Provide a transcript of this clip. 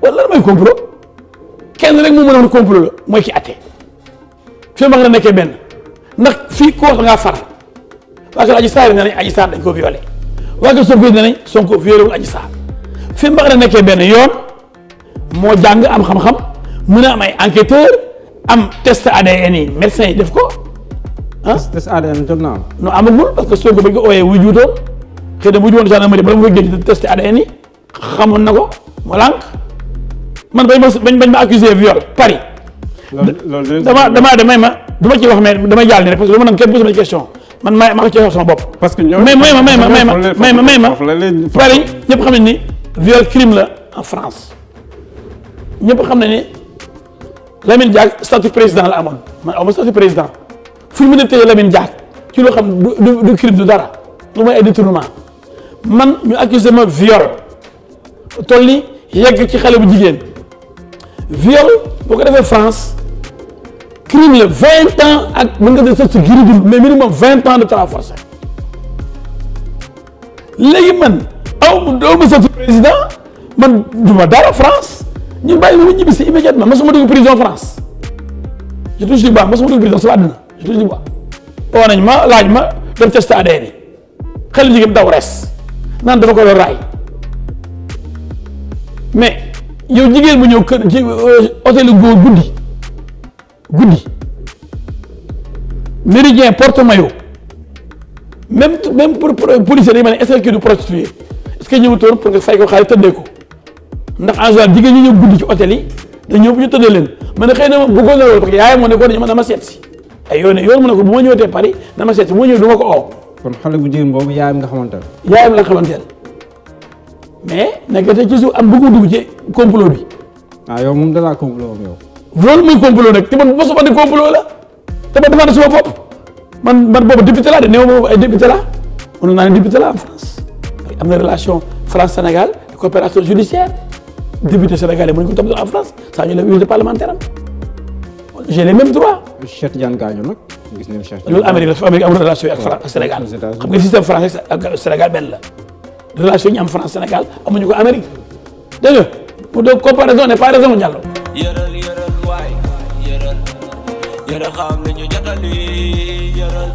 wala lan mooy complot kenn rek moo mën a wax complot la mooy ki atte fi ma nga nekkee benn ndax fii ko wax ngaa far waa kër Adji Sarr nee nañ Adji Sarr dañ ko violé waa kër Sonko nee nañ Sonko violé wul Adji Sarr fi ma nga nekkee benn yoon moo jàng am xam-xam mën a am ay enquêteur am test ADN yi médecin yi def ko ah. test ADN jot naa am. non amagul parce que Sonko bañ ko ooyee wuy juutoon xëy na bu ñu woon gendarmerie bala ma koy génn test ADN yi xamoon na ko mu lànk man bañ ma accusé viol Paris. loolu damay ma du ma ci wax mais damay jàll ni rek parce que lu ma nag kenn posé ma question man maa ko ci wax sama bopp. parce que may ma Paris ñëpp xam nañ ni viol crime la en France ñëpp xam nañ ni Lamine Diack statut président la amoon man aw ma statut président fu mu ne tey Lamine Diack ci loo xam du crime du dara lu may ay détournement man ñu accusé ma viol toll ni yegg ci xale bu jigéen viol boo ko defee France crime la 20 ans ak mën nga def sa giri dund mais minimum 20 ans de travail forcé léegi man aw ma statut président man du ma dara France ñu bàyyi ma ñibbi si immédiatement mosuma dugg prison France je touche du bois mosuma dugg prison sama àdduna je touche du bois woo nañ ma laaj ma dem test ADN yi xel jigéen daw res naan dafa ko doon raay mais yow jigéen bu ñëw kër ci hôtel góor guddi méridien porte maillot même pour policier dañu ma ne est-ce que du prostituée est-ce que ñëwutoon pour nga fay ko xaalis tëddee ko ndax en général jigéen ñi ñëw guddi ci hôtel yi dañ ñëw bu ñu tëddee leen ma ne xëy na bëggoon na loolu parce que yaayam moo ne ko dañu dama seet si ay yoon mu ne ko bu ma ñëwatee Paris dama seet si bu ma ñëw du ma ko oo. kon xale bu jigéen boobu yaayam nga xamante ne. yaayam la xamante ne mais nekkate ci suuf am bëgg dugg ci complot bi. ah yow moom dalaa complot am yow. loolu muy complot nag te man mosuma di complot la te man dafa ne suma bopp man boobu député laa de néew ma ay député laa mënoon naa ne député laa en France am na relation France Sénégal de coopération judiciaire député sénégalais mën ko topp en France saa ñu la unité parlementaire am j'ai les mêmes droits. Cheikh Tidiane Gadio nag gis nañu Cheikh. loolu Amérique amul relation ak France ak Sénégal xam nga système français ak Sénégal benn la relation yi ñu am France Sénégal amuñu ko Amérique dégg nga pour de comparaison n'est pas raison Diallo. yëral waay yëral xam nañu jotali yëral